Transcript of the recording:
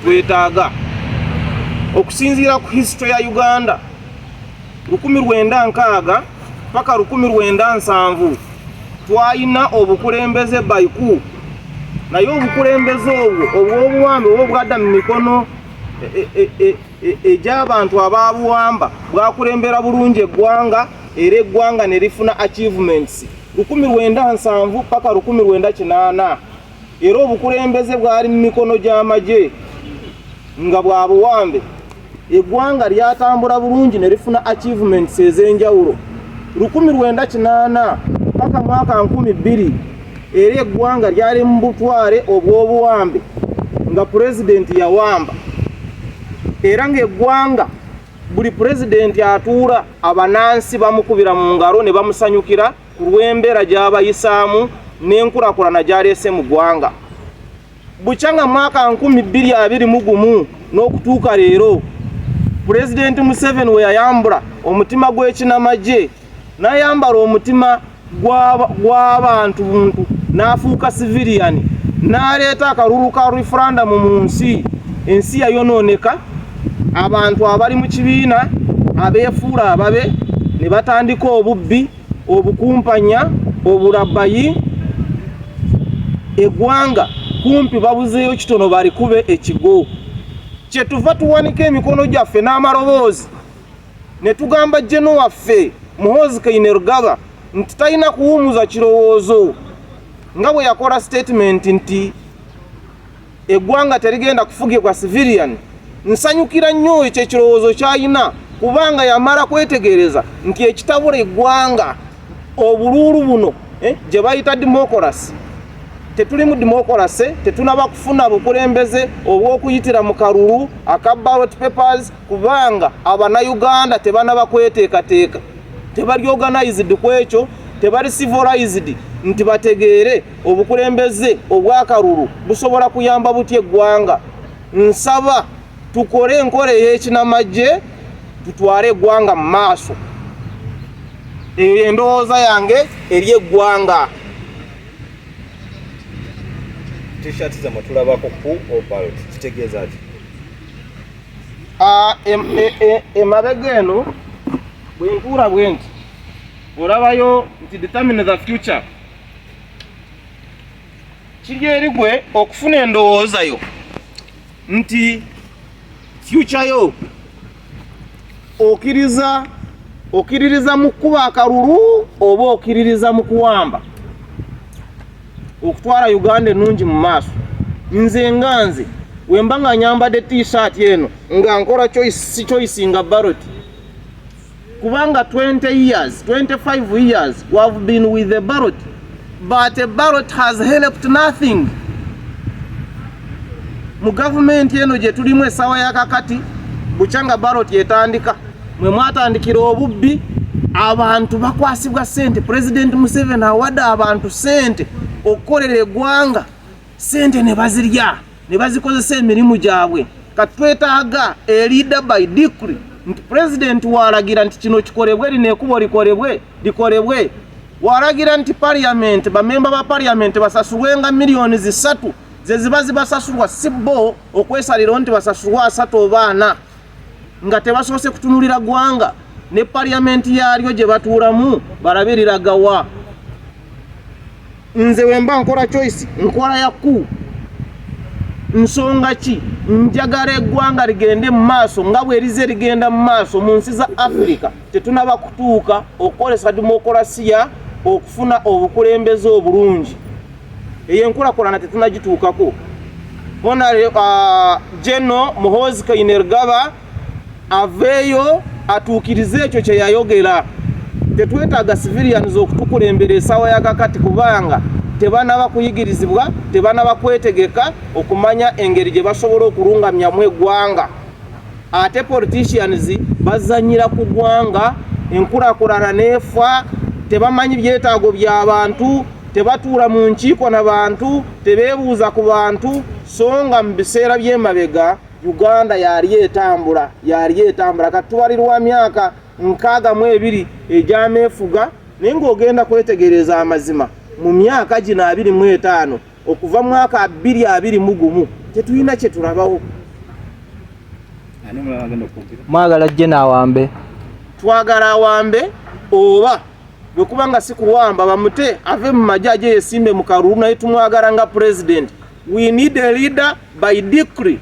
Twetaaga okusinziira ku history ya Uganda 1960 paka 1970 twalina obukulembeze by coup, naye obukulembeze obwo obw'obuwambe oba obwadda mu mikono egy'abantu ababuwamba bwakulembera bulungi eggwanga, era eggwanga ne lifuna achievements 1970 paka 1980. Era obukulembeze bwali mu mikono gy'amagye nga bwa buwambe. Eggwanga lyatambula bulungi ne lifuna achievements ez'enjawulo 1980 paka mwaka 2000. Era eggwanga lyali mu butwale obw'obuwambe nga pulezidenti yawamba, era ng'eggwanga buli pulezidenti atuula abanansi bamukubira mu ngalo ne bamusanyukira ku lw'embeera gy'abayisaamu n'enkulakulana gy'aleese mu ggwanga. Bukya nga mwaka 2021 n'okutuuka leero, Pulezidenti Museveni we yayambula omutima gw'ekinamagye n'ayambala omutima gw'abantu buntu n'afuuka civilian, n'aleeta akalulu ka referendum mu nsi, ensi yayonooneka. Abantu abali mu kibiina abeefuula ababe ne batandika obubbi, obukumpanya, obulabayi. Eggwanga kumpi babuzeeyo kitono balikube ekigo. Kyetuva tuwanika emikono gyaffe n'amaloboozi ne tugamba General waffe Muhoozi Kainerugaba nti talina kuwumuza kirowoozo nga bwe yakola statement nti eggwanga terigenda kufugibwa civilian. Nsanyukira nnyo ekyo ekirowoozo ky'alina, kubanga yamala kwetegereza nti ekitabula eggwanga obuluulu buno gye bayita demokorasi. Tetuli mu demokorasi, tetunaba kufuna bukulembeze obw'okuyitira mu kalulu aka ballot papers, kubanga Abannayuganda tebanaba kweteekateeka, tebali organized ku ekyo, tebali civilized nti bategeere obukulembeze obw'akalulu busobola kuyamba butya eggwanga. Nsaba tukole enkola ey'ekinamagye, tutwale eggwanga mu maaso. Eyo yendowooza yange eri eggwanga. T-shirt zammwe tulabako coup or ballot, kitegeeza ki? Emabega eno bwe ntuula bwe nti olabayo nti "Determine the future". Kiri eri gwe okufuna endowooza yo nti future yo okiriza okiririza mu kkuba akalulu oba okiririza mu kuwamba okutwala Uganda ennungi mu maaso. Nze nga nze wemba nga nyambadde T-shirt eno nga nkola choice, si choice nga ballot, kubanga 20 years, 25 years we have been with the ballot, but a ballot has helped nothing mu gavumenti eno gye tulimu essaawa ya kakati. Bukya nga ballot etandika, mwe mwatandikira obubbi, abantu bakwasibwa ssente. Pulezidenti Museveni awadde abantu ssente okukolera eggwanga, ssente ne bazirya ne bazikozesa emirimu gyabwe. Kati twetaaga a leader by decree, nti pulezidenti walagira nti kino kikolebwe, lino ekubo likolebwe, likolebwe. Walagira nti parliament, bamemba ba parliament basasulwenga miliyoni 3, ze ziba zibasasulwa, si bo okwesalirawo nti basasulwa 30 oba 40 nga tebasoose kutunulira ggwanga ne parliament yaalyo gye batuulamu balabiriraga. Nze wemba nkola choice, nkola ya coup. Nsonga ki? Njagala eggwanga ligende mu maaso nga bwe lize ligenda mu maaso mu nsi za Afirika. Tetunaba kutuuka okukozesa demokolasiya okufuna obukulembeze obulungi. Eyo enkulakulana tetunagituukako. Honare General Muhoozi Kainerugaba aveeyo atuukirize ekyo kye yayogera. Tetwetaaga civilians okutukulembera essaawa ya kakati, kubanga tebanaba kuyigirizibwa, tebanaba kwetegeka okumanya engeri gye basobola okulungamyamu eggwanga. Ate politicians bazanyira ku ggwanga, enkulakulana neefa. Tebamanyi byetaago by'abantu, tebatuula mu nkiiko na bantu, tebeebuuza ku bantu. So nga mu biseera by'emabega Uganda yali etambula, yali etambula. Kati tubalirwa myaka 62 egy'ameefuga, naye ng'ogenda kwetegereza amazima, mu myaka gino 25 okuva mwaka 2021 tetulina kye tulabawo. Mwagala General awambe? Twagala awambe, oba bwe kuba nga si kuwamba, bamute ave mu magye, aje yesimbe mu kalulu, naye tumwagala nga president. We need a leader by decree.